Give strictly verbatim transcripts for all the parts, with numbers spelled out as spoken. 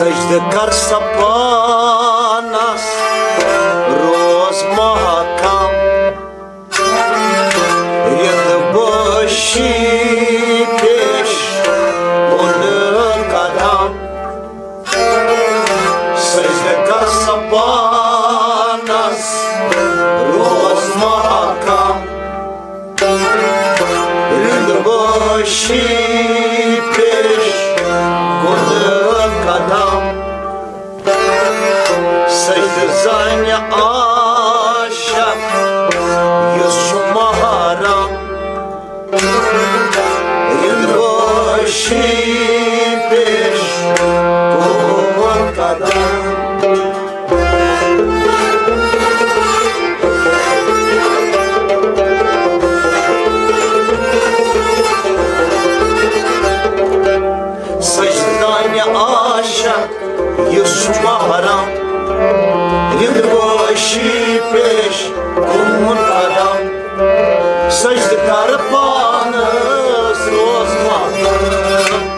سجدٕ کر سا پانس، روز محکم۔ رِند بٲشی پیش کُن قدم۔ سجدٕ کر سا پانس، روز محکم۔ رِند بٲشی پیش کُن قدم۔ سجدٕ زانہِ عاشق یُس چھُ محرم۔ رِند بٲشی پیش کُن قدم۔ سجدانہِ عاشق یُس چھُ محرم، رِند بٲشی پیش کُن قدم۔ سجدٕ کر پانس، روز محکم۔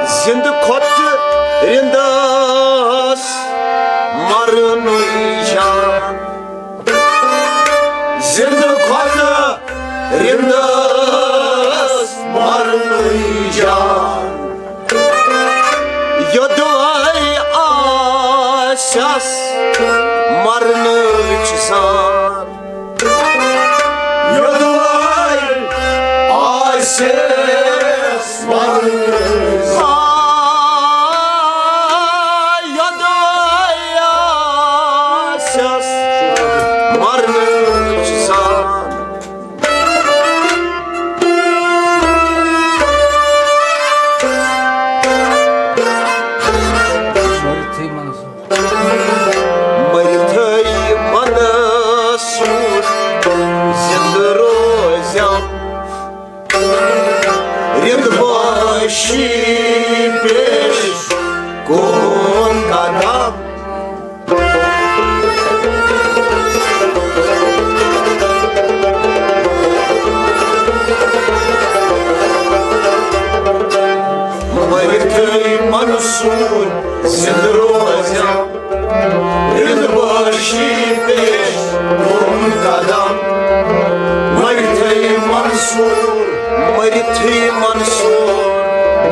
زِندٕ کھۄتہٕ رِندَس مرنُے جان۔ زِندٕ کھۄتہٕ رِندَس مرنُے جان۔ یوٚدوَے آسٮ۪س مرنٕچ زان۔ یوٚدوَے آسٮ۪س مرنٕچ زان۔ آ، یوٚدوَے آسٮ۪س مرنٕچ زان۔ مٔرتھٕے منصور زِندٕ روزٮ۪م۔ رِند بٲشی پیش کُن قدم۔ مٔرتھٕے منصور زِندٕ روزٮ۪م۔ رِند بٲشی پیش کُن قدم۔ مٔرتھٕے منصور، مٔرتھٕے منصور،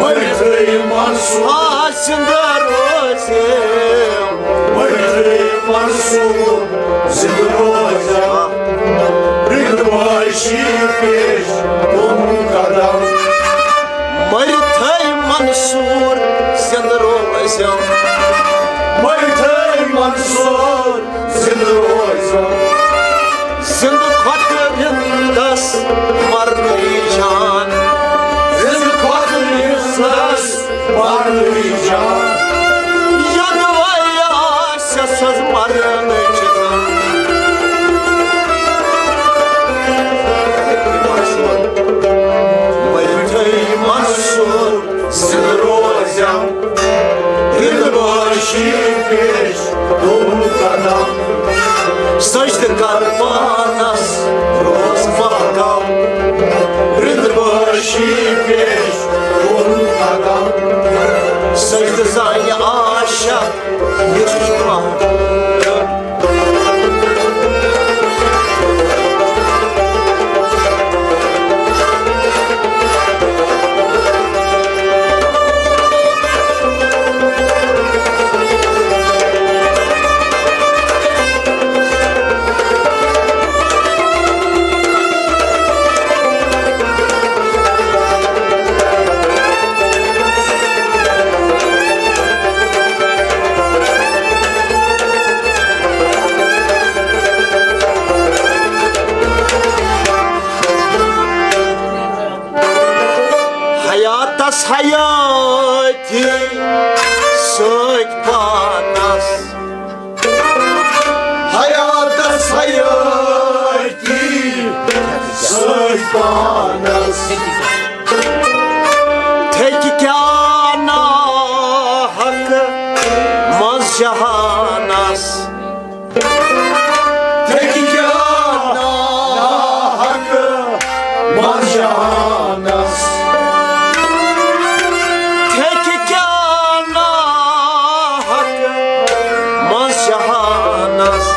مٔرتھٕے منصور۔ آ، زِندٕ روزِ۔ مٔرتھٕے منصور زِندٕ روزِ۔ رِند بٲشی پیش کُن قدم۔ مٔرتھٕے منصور زِندٕ روزٮ۪م۔ مٔرتھٕے منصور زِندٕ روزٮ۪م۔ زِندٕ کھۄتہٕ رِندَس مرنٕے جان۔ زِندٕ کھۄتہٕ رِندَس مرنٕے جان۔ یوٚدوَے آسٮ۪س مرنٕچ زان۔ مٔرتھٕے منصور زِندٕ روزٮ۪م۔ رِند بٲشی پیش کُن قدم۔ سجدٕ کر پانس، روز محکم۔ رِند بٲشی پیش کُن قدم۔ سجدٕ زانہِ عاشق یُس چھُ محرم۔ پانس۔ تھیٚکہِ کیٛاہ ناحق منٛز جہانس۔ تھیٚکہِ کیٛاہ ناحق منٛز جہانس۔ تھیٚکہِ کیٛاہ ناحق منٛز جہانس۔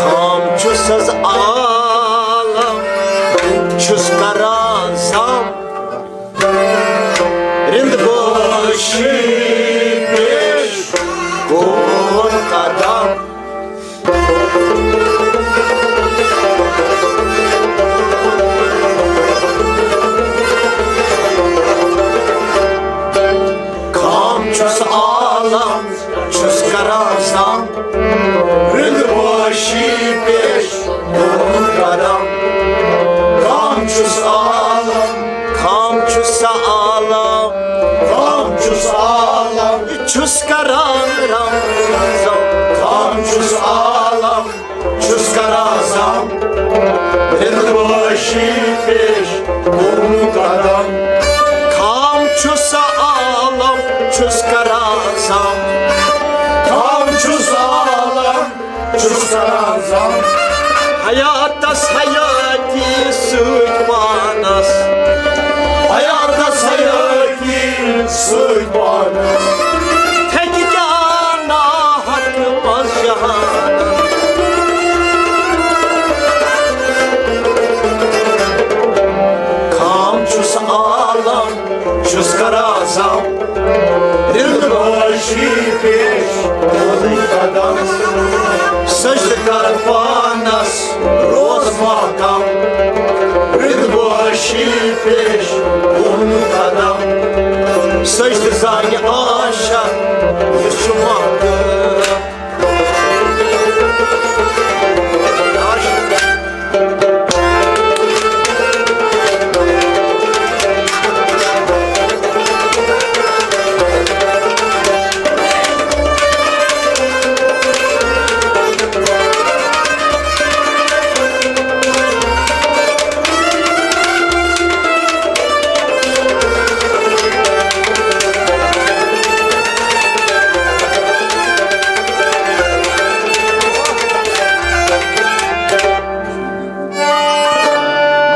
خام چھُس از عالم چھُس کران زم۔ رند باشی پیش کون قدم۔ خام چھُس عالم چھُس کران زم۔ رند باشی پیش کون قدم۔ خام چھُس عالم۔ خام چھُس عالم۔ خام چھُس عالم۔ چھُس کران رم زم۔ خام چھُس عالم۔ چھُس کران زم۔ رند باشی پیش کون قدم۔ خام چھُس عالم۔ چھُس کران زم۔ خام چھُس عالم۔ چھُس کران زم۔ حیاتس حیاتی سۭتۍ پانس۔ حیاتس حیاتی سۭتۍ پانس۔ تھیٚکہِ کیٛاہ ناحق منٛز جہانس۔ خام چھُس عالم چھُس کران زم۔ رند باشی پیش کون قدم۔ سجدٕ کر پانس روز محکم۔ رند باشی پیش کون قدم۔ سجدٕ زانہِ عاشق یُس چھُ محکم۔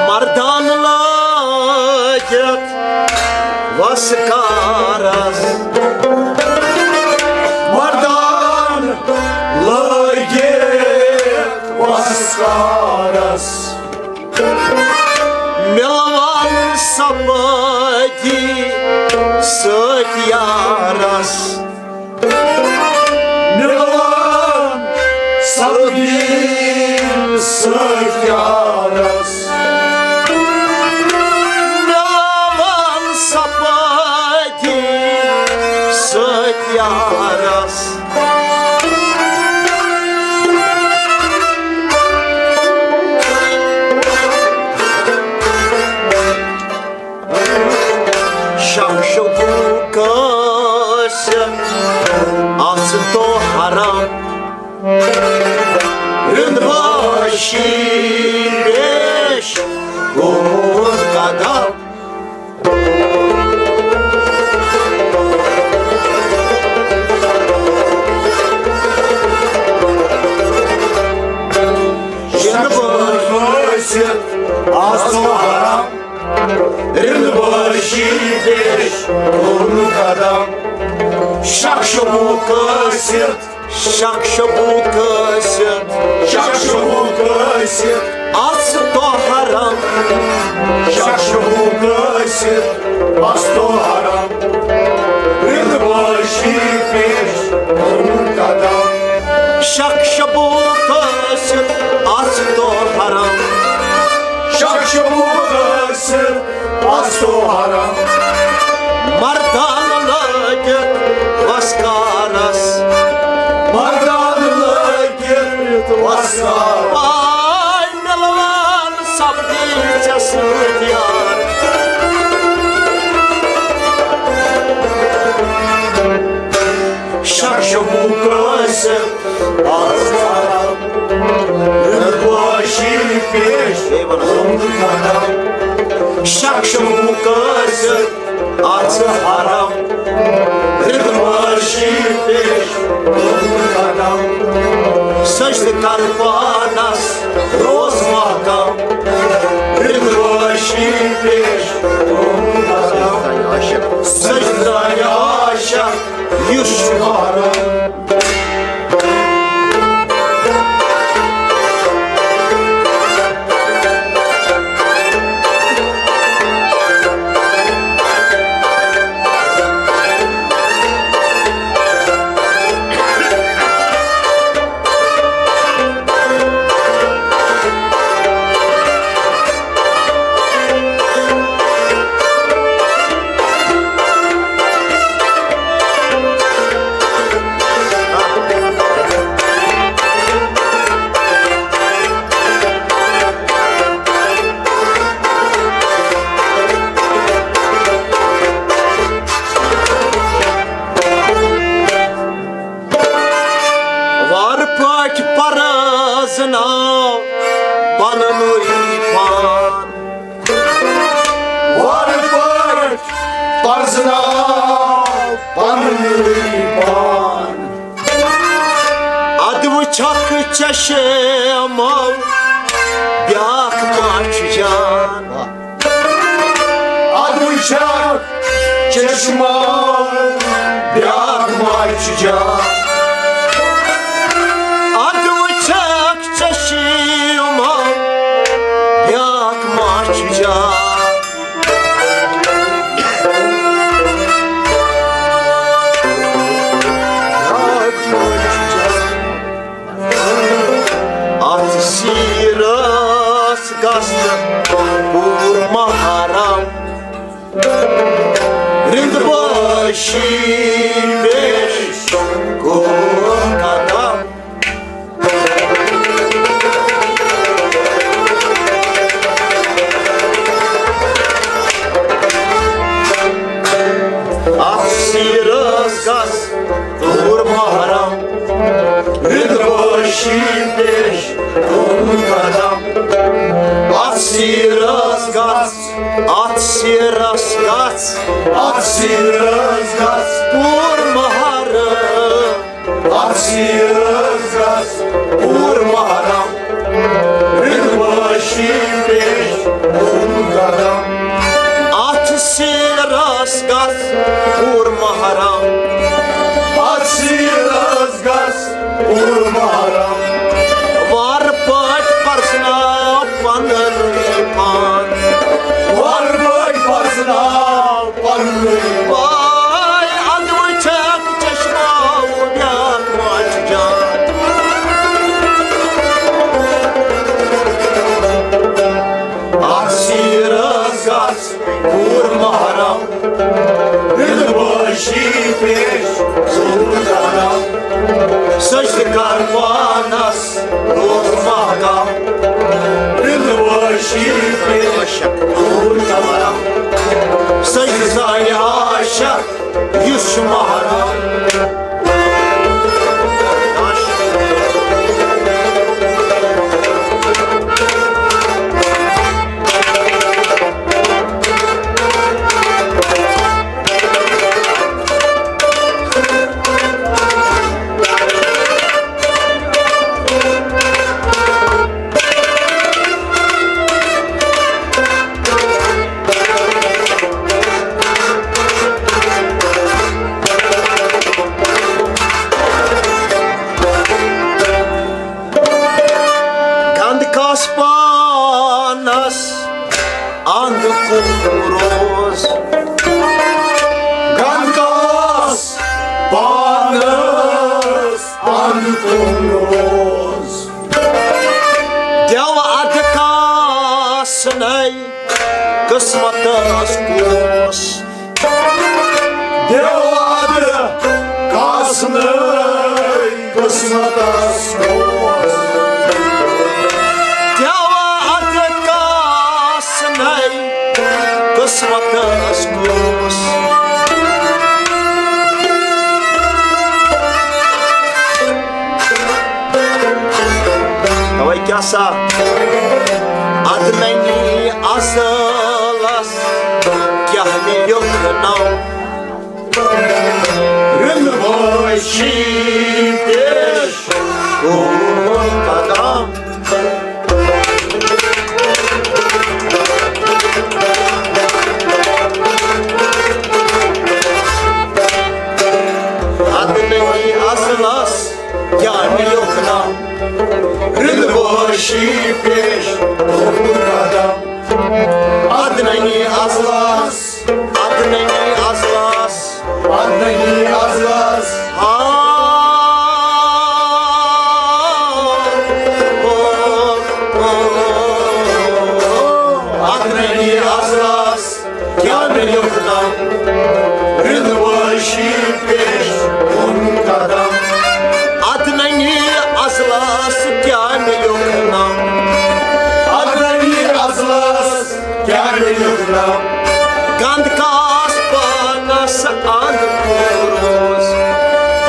مردان لٲگِتھ وس کارس۔ مردان لٲگِتھ وس کارس۔ مِلوان سپٲدی سۭتۍ یارس۔ مِلوان سپدی سۭتۍ یارس۔ مِلوان سپدی سۭتۍ یارس۔ شخ شبوٗ قٲصد آسہٕ تو حرام۔ رند باشی پیش کون قدم۔ شخ شبوٗ قٲصد آسہٕ تو حرام۔ رند باشی پیش کون قدم۔ شخ شبوٗ قٲصد۔ شخ شبوٗ قٲصد۔ شخ شبوٗ قٲصد۔ آسہٕ تو حرام۔ شخ شبوٗ قٲصد۔ آسہٕ تو حرام۔ رند باشی پیش کون قدم۔ شخ شبوٗ قٲصد۔ آسہٕ تو حرام۔ شخ شبوٗ قٲصد۔ آسہٕ تو حرام۔ مردان لٲگِتھ وس کارس۔ مردان لٲگِتھ وس کارس۔ آے مِلوان سپدی ژےٚ سۭتۍ یار۔ شمو قٲصد آز حرام، رضواشی پیش اوٚنٛد قدم۔ شخ شمو قٲصد آز حرام، رضواشی پیش اوٚنٛد قدم۔ سجدٕ کر پانس روز محکم، رضواشی پیش اوٚنٛد قدم۔ سجدٕ عاشق یُس چھُ محرم۔ وارٕ پٲٹھۍ پرزناو پننُے پان۔ وارٕ پٲٹھۍ پرزناو پننُے پان۔ ادٕ وٕچھکھ چشمو بیاکھ ما چھُ جان۔ ادٕ وٕچھکھ چشمو بیاکھ ما چھُ جان۔ ادٕ وٕچھکھ چشمو بیاکھ ما چھُ جان۔ اتھ سیٖرس گژھ پوٗرٕ محرم۔ رِنٛدبٲشی پیش کوٚر قدم۔ اتھ سیٖرس گژھ پوٗرٕ محرم۔ رِنٛدبٲشی پیش کوٚر قدم۔ اتھ سیٖرس گژھ، اتھ سیٖرس گژھ، اتھ سیٖرس گژھ پوٗرٕ محرم۔ اتھ سیٖرس گژھ پوٗرٕ محرم۔ رِنٛدبٲشی پیش کوٚر قدم۔ اتھ سیٖرس گژھ پوٗرٕ محرم۔ اتھ سیٖرس گژھ پوٗرٕ محرم۔ وارٕ پٲٹھۍ پرزناو پننُے پان۔ وارٕ پٲٹھۍ پرزناو پننُے پان۔ ادٕ وٕچھکھ چشمو بیاکھ ما چھُ جان۔ اتھ سیٖرس گژھ پوٗرٕ محرم۔ رِنٛدبٲشی پیش کوٚر قدم۔ سجدٕ کر پانس روز محکم۔ رِنٛدبٲشی پیش کوٚر قدم۔ سجدٕ زانہِ عاشق یُس چھُ محرم۔ گنٛد کاس پانس اند کُن روز۔ گنٛد کاس پانس اند کُن روز۔ دٮ۪و ادٕ کاسنے قٕسمتس کُس۔ دٮ۪و ادٕ کاسنے قٕسمتس کُس۔ دٮ۪و ادٕ کاسنے قٕسمتس کُس۔ سا عدنانی اصلس کیٛاہ مےٚ لیوٚکھ ناو؟ رِنوٲشی پیش قدم۔ عدنانی اصلس کیٛاہ مےٚ لیوٚکھ ناو؟ رِنوٲشی پیش قدم۔ عدنانی اصلس، عدنانی اصلس، عدنانی اصلس۔ آ، او، او، او، عدنانی اصلس کیٛاہ مےٚ لیوٚکھ ناو؟ رِنوٲشی پیش قدم۔ عدنانی اصلس کیٛاہ مےٚ لیوٚکھ ناو؟ عدنانی اصلس کیٛاہ مےٚ لیوٚکھ ناو؟ گنٛد کاس پانس اند پوروس۔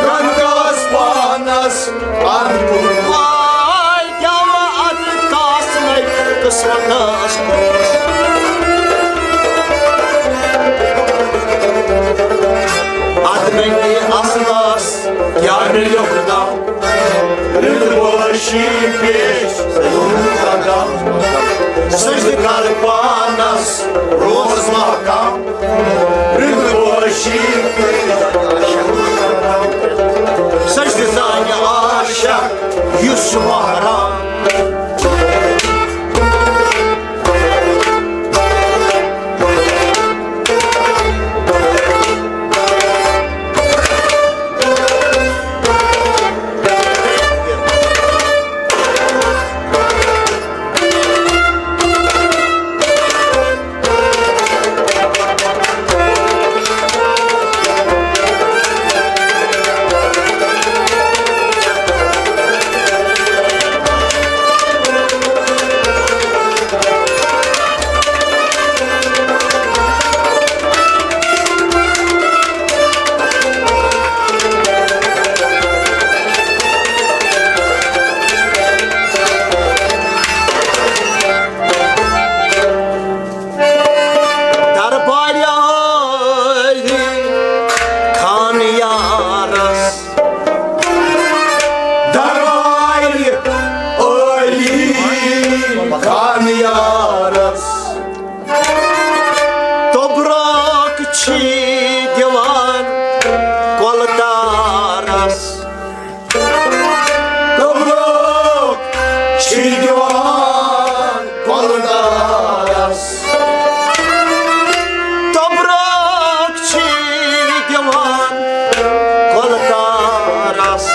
گنٛد کاس پانس اند پوروس۔ واے گٮ۪وٕ ادٕ کاسنَے قٕسمتس کُس۔ عدنانی اصلس کیٛاہ مےٚ لیوٚکھ ناو؟ رِنوٲشی پیش قدم۔ سجدٕ کر پانس روز محکم۔ رِنوٲشی پیش قدم۔ سجدٕ زانہِ عاشق یُس محرم۔ دربارِ عٲلی خان یارس۔ دربارِ عٲلی خان یارس۔ توٚبرُک چھی دِوان کۄلہٕ دارس۔ توٚبرُک چھی دِوان کۄلہٕ دارس۔ توٚبرُک چھی دِوان کۄلہٕ دارس۔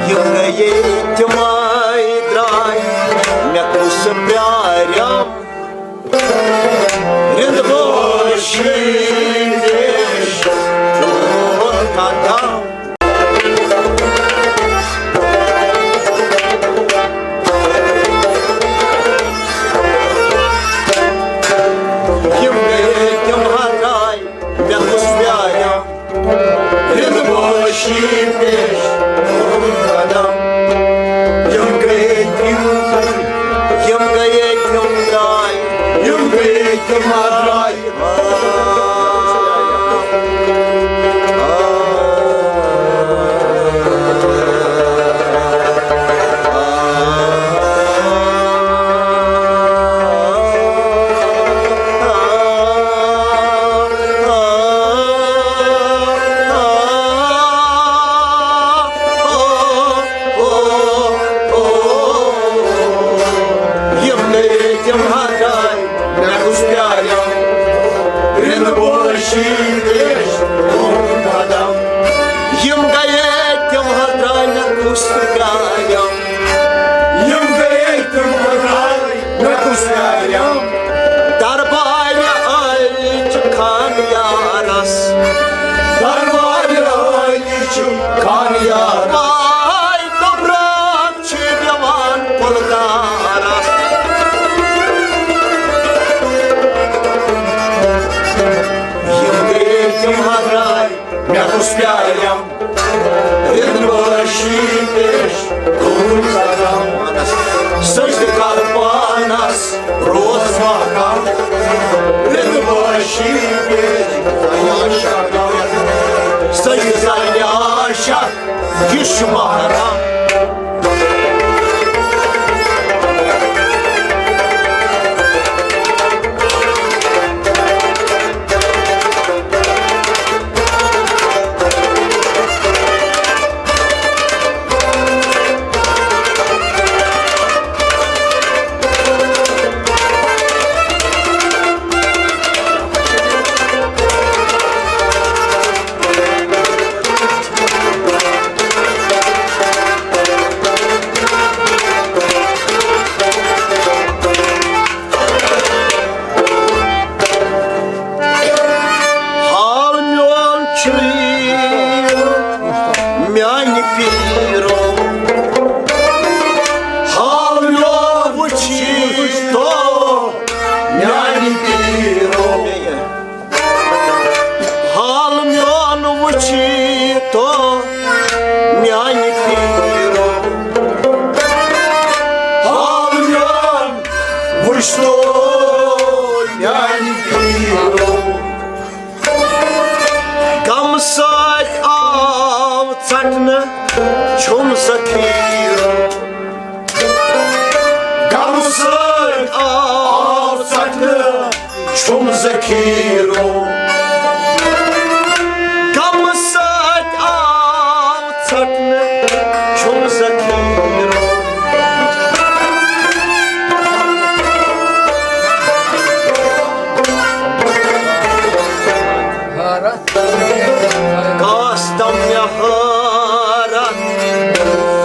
یِم گٔیے تِمے درٛاے، مےٚ کُس پیارٮ۪م۔ رِنوٲشی پیش قدم۔ یِم گٔیے تِمے درٛاے، مےٚ کُس پیارٮ۪م۔ رِنوٲشی پیش قدم۔ یِم گٔیے تِم، یِم گٔیے تِم درٛاے، یِم گٔیے تِم درٛاے۔ یِم گٔیے تِم درٛاے، مےٚ کُس پیارٮ۪م۔ پیارم، رندوٲشی پیش تُہُنٛد قدم۔ سجدٕ کر پانس روز محکم، رندوٲشی پیش تُہُنٛد قدم۔ سجدٕ سانہِ عاشق، یہِ چھُ محرم۔ حال میون چھُ میانہِ پیٖرو، حال میون وٕچھی تو میانہِ پیٖرو۔ حال میون وٕچھی تو میانہِ پیٖرو، حال میون وٕچھ تو میانہِ پیٖرو۔ غم سۭتۍ آو ژٹنہٕ چھُم ذخیٖرو، غم سۭتۍ آو ژٹنہٕ چھُم ذخیٖرو۔ غمہٕ سۭتۍ آو ژٹنہٕ چھُم ذخیٖرو۔ کاستم مےٚ حٲرتھ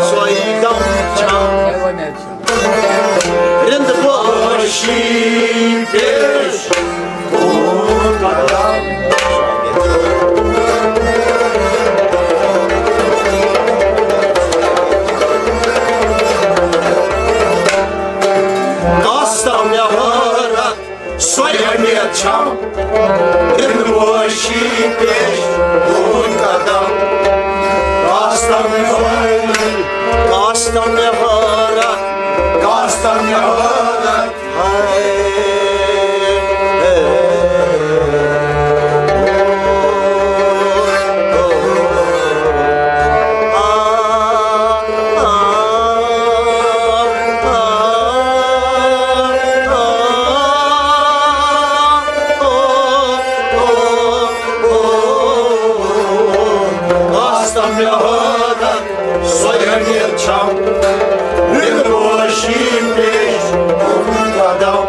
سۄے دم چھم۔ رِند بٲشی پیش کُن قدم۔ کاستم مےٚ حٲرتھ سۄے اُمید چھم، رِند بٲشی پیش کُن قدم۔ کاستم مےٚ حٲرتھ، کاستم مےٚ حٲرتھ، کاستم مےٚ حٲرتھ۔ کاستم مےٚ حٲرتھ سۄے اُمید چھم، رِند بٲشی پیش کُن قدم۔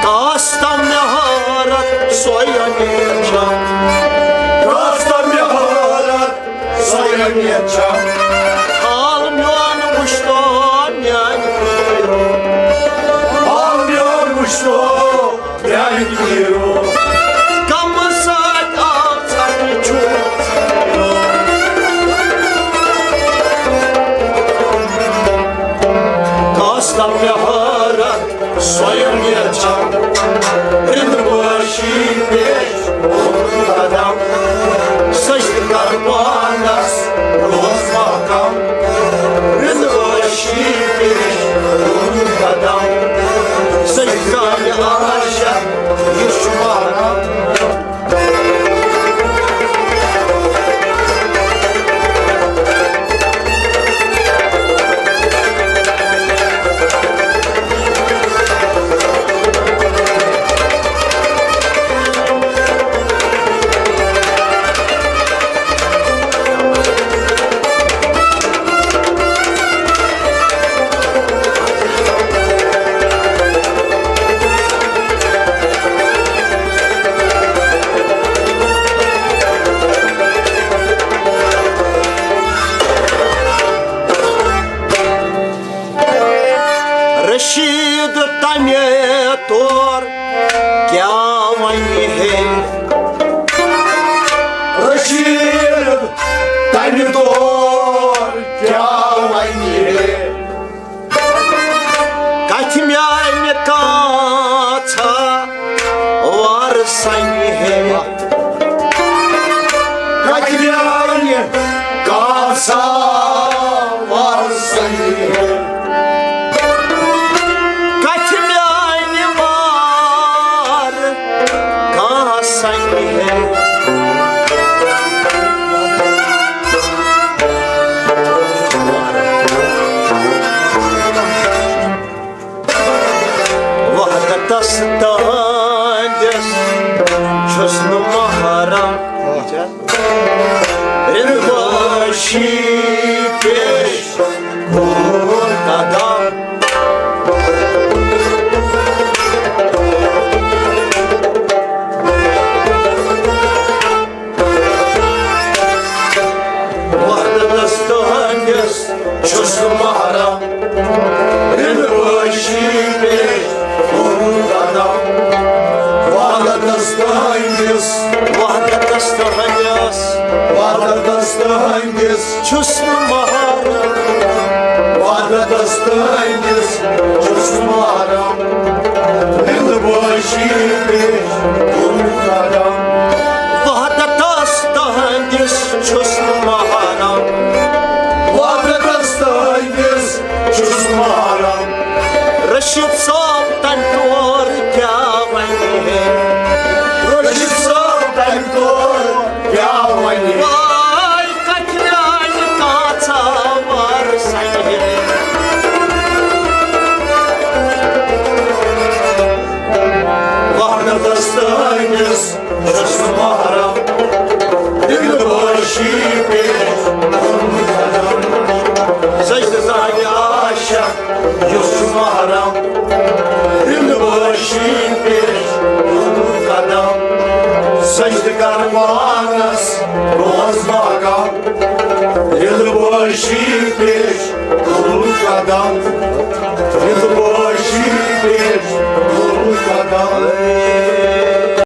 کاستم مےٚ حٲرتھ سۄے اُمید چھم، کاستم مےٚ حٲرتھ سۄے اُمید چھم۔ حال میون وٕچھ تو میانہِ پیٖرو، حال میون وٕچھ تو میانہِ پیٖرو۔ غمہٕ سۭتۍ آو ژٹنہٕ چھُم ذخیٖرو۔ کاستم مےٚ حٲرتھ سۄے اُمید چھم، رِند بٲشی پیش کُن قدم۔ سجدٕ کر پانس روز محکم، رِند بٲشی پیش کُن قدم۔ سجدٕ کر عاشق، یہِ چھُ محرم۔ رشید تمے طور کیا ونہِ ہے؟ رشید تمے طور کیا ونہِ ہے؟ کتھِ میانہِ کاژھا وار سنہِ ہے؟ کتھِ میانہِ پیش کوٚر قدم۔ وحدتس تہنٛدِس چھُس محرم، ہندوٲشی پیش کوٚر قدم۔ وحدتس تہنٛدِس، وحدتس تہنٛدِس، وحدتس تہنٛدِس چھُس محرم۔ وحدتس تہنٛدِس چھُس محرم۔ ہندوٲشی پیش کوٚر قدم۔ وحدتس تہنٛدِس چھُس محرم۔ وحدتس تہنٛدِس چھُس محرم۔ رشید صٲب تَمہِ تور کیٛاہ وَنہِ ہے؟ رشید صٲب تَمہِ تور کیٛاہ وَنہِ؟ واے کَتہِ میٛانہِ کاژا وار سَنہِ ہے؟ وحدتس تہنٛدِس چھُس محرم، دلبٲشی پیش کوٚر قدم۔ سجدٕ زانہِ عاشق یُس چھُ محرم، دلبٲشی پیش کوٚر قدم۔ سجدٕ کر پانس روز محکم،